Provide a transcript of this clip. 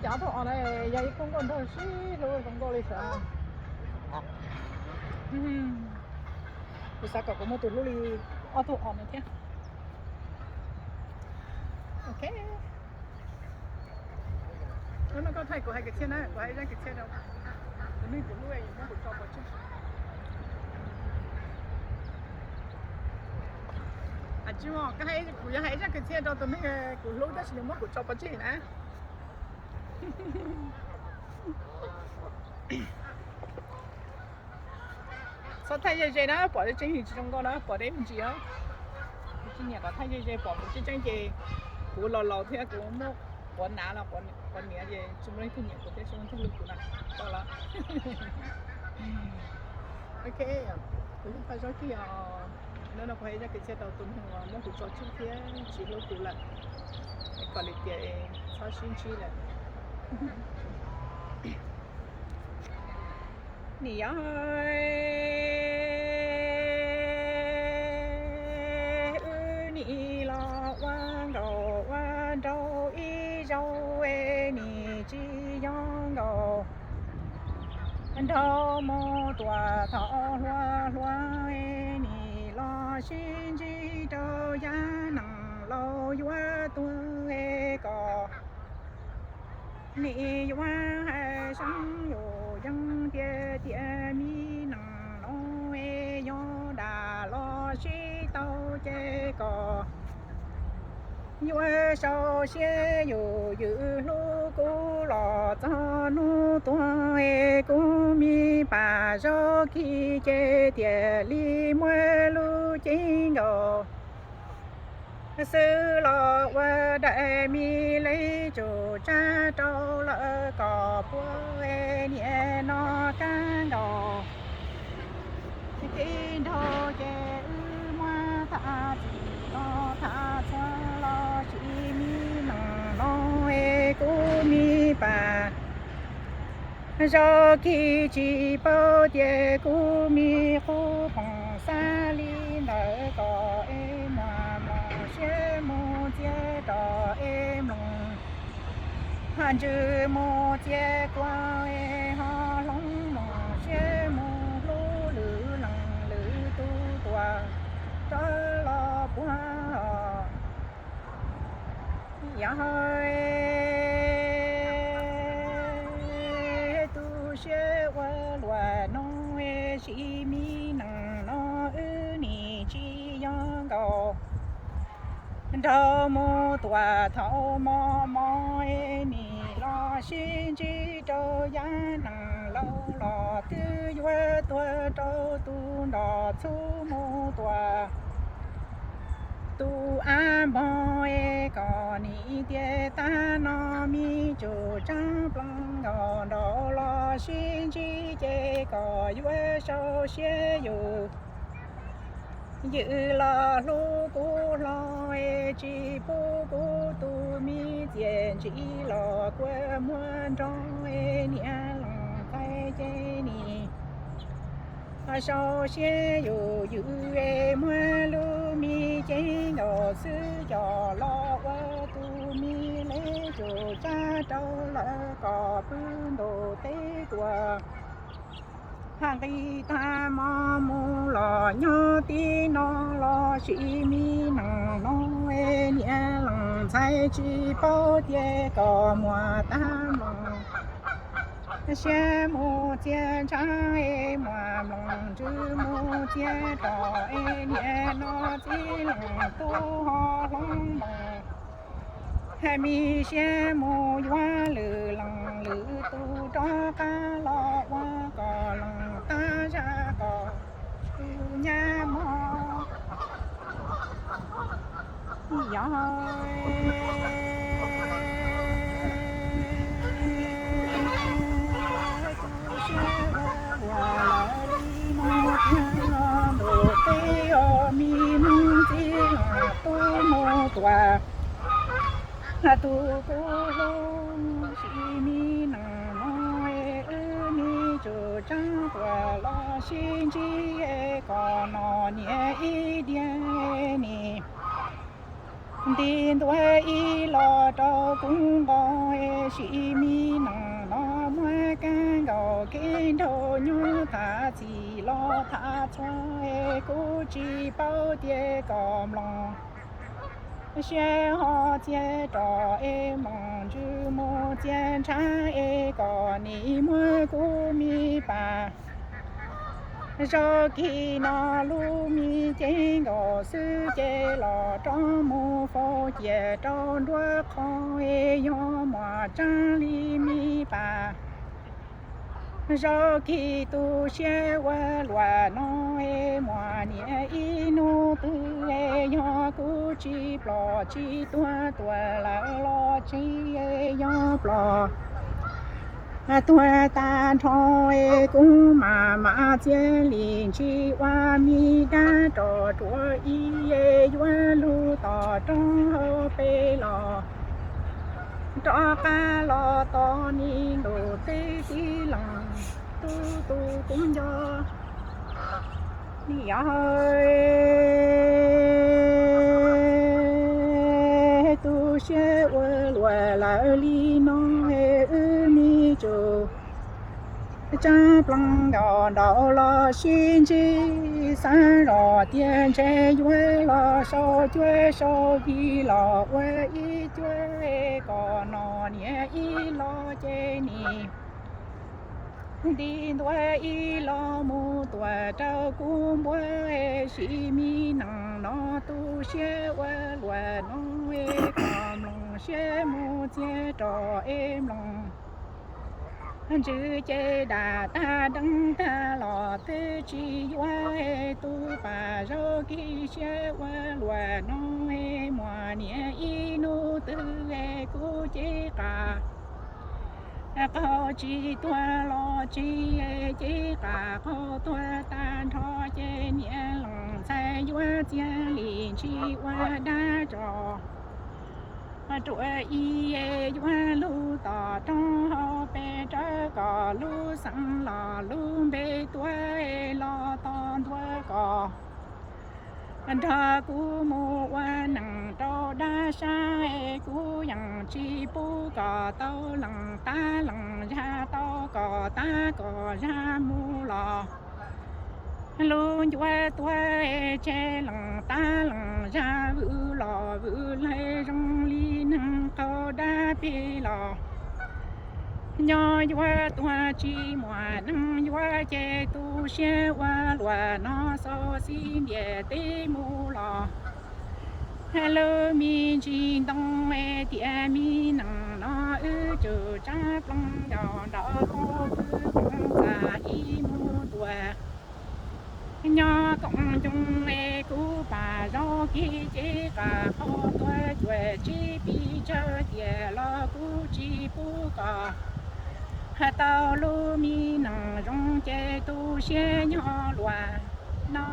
Ob tug os no yog ib khub nkauj nraug sib hlub zoo nkauj li sav. Kuv xav kom kuv muaj tus hlub li ob tug os no thiab. Ok. Hnub no koj thaij kuv hais kwv txhiaj na, kuv hais zaj kwv txhiaj rau tus neeg kuv hlub es muab kuv tso pov tseg. Tsis, kuv yuav hais zaj kwv txhiaj rau tus neeg kuv hlub tab sis nws muab kuv tso pov tseg na. Txhob thaij ze ze na, pom tseeb tseeb tsis zoo nkauj na, pom deb me ntsis os. Kuv tsis nyiam kom thaij ze ze, pom kuv tseeb tseeb ces kuv los laus thiab kuv muaj quav nav los quav niam ces tsis muaj leej twg nyiam kuv thiab tsis muaj leej twg hlub kuv na. Tau los. Ok, kuv yog Paj Zaub Kis os. Hnub no kuv hais zaj kwv txhiaj rau tus neeg uas muab kuv tso tseg thiab tsis hlub kuv lawm, kom li tias txhob sib ntsib lawm. Nim yog wb nim los ua nkauj ua nraug ib zaug, nim tsis yog nkauj nraug mus tuaj thaum hluas hluas, nim los sib ntsib rau yav neeg laus yuav tuag kom nim yuav hais seeb yus yeej tiag tias me neeg no yog dam los sib tau ces kom yuav sau siab yus ywm hlub kuv los txog hnub tuag, kuv me Paj Zaub Kis ces thiaj li muaj lub cev nkaus xwb los ua daim me leej tsum tsab rau lawm kom puag niam no kab nkaus. Tij nraug ces wb muab tham txim los tham txhua los sis me neeg no es kuv me Paj Zaub Kis tsis paub tias kuv me qub poom xab li ntawd kom es muab mloog siab mus txiav rau es mloog. Haj ntsws mus txiav kuab es ho hloov mloog siab mus hlub lwm leej lwm tus tuaj rov los puag. Yog tu siab ua luaj no es sim me neeg no wb nim tsis yog nkaus nraug mus tuaj thaum mos mos es nim los sib ntsib rau yav neeg laus los twb yuav tuag rau tus nrog txhub mus tuaj tus av npog es kom nim tias tag no me tsum tsab plaub nkaus nraug los sib ntsib ces kom yuav sau siab yus ywm los hlub kuv hlo es tsis pub kuv tus me txiaj ntsig los kua muag nrog es niam leej ntxhais ces nim sau siab yus ywm es muab lub me cev nkaus xwb coj los ua tus me leej tsum tsab rau lawm kom pw ntuj teb tuaj. Haj nqis tag hmo mus los nyob tib no los sis me neeg no es niam leej ntxhais tsis paub tias kom muab tag mloog siab mus txiav ntsab es muab mloog ntsws mus txiav rau es niam no txiv leej tub ho hloov mloog. Hais me siab mus yuav lwm leej lwm tus rov qab los ua kom leej tag zaj kom tus nyab mog. Yog tu siab ua luaj lawm li no thiab los ntuj teb os, me Hmoob txiv leej tub mus tuaj tus kuv hlub sim me neej no es wb me tsum tsab tuaj los sib ntsib es kom no niam ib diav nim Nti ntua ib los rau kuv nqos, sim me nees no muaj kab nkaus kev nraug nyuj, tham txim los tham txhua es kuv tsis paub tias kom mloog siab ho txiav rov es mloog ntsws mus txiav ntshav es kom nim muab kuv me pas. Zaum kis no lub me cev nkaus xwb ces los rov mus faus cia rau nruab qhov es yog muaj tseeb li me pas. Zaum kis tu siab ua luaj no es muaj niam ib hnub twg es yog kuv tsis ploj tsis tuag tuaj lawm los tsis es yog ploj tuag tag nrho es kuv mam mam txiav li ntsis ua me dab rog ruam ib es yuav lug tom roob hauv pes los rov qab los tom nim lub teb tib leeg. Tub tub kuv nco niam, tu siab ua luaj lawm li no es wb me tsuj tseeb pleev nkaus nraud los sib ntsib, xav zoj tias ntshe yuav los sau cuab sau yig los ua ib cuab es kom no niam ib los ces nim nti ntua ib los mus tuaj rau kuv npua es sim me nees no tu siab ua luaj no es kom mloog siab mus txiav rov es mloog ntsws ces dam tag deev tag los twb tsis yuav es tus pas zaum kis siab ua luaj no es muaj niam ib hnub twg es kuv cev qas qaug tsis tuag los tsis es cev qas qaug tuag tag nrho ces niam leej ntxhais yuav txiav li ntsis ua dab rog ruam ib es yuav lug tom roob hauv pes rawv kom lub xeev los lub npe tuaj es los tos ntua kom nrog kuv mus ua neeg rau dab sab es kuv yeej tsis pub kom tau leej tab leej zag, tau kom tab kom zag mus los lub ncuav tuag es tseg leej tab leej zag vwm los vwm lawm zoo li neeg qaug dab pes los nyob yuav tuag tsis muaj neeg yuav ces tu siab ua luaj no xauv xib ntiag teb mus los lub me ntsis ntoo es tias me nees no wb tsum tseeb pleev nkaus nraud thaum twg koom txaj ib mus tuaj nyob koom ncoo es kuv pas zaum kis cev qas qaug tuag cuaj tsib pis tsawg tiag los kuv tsis pub kom tau lub me nees zoo ces tu siab nyob luaj no.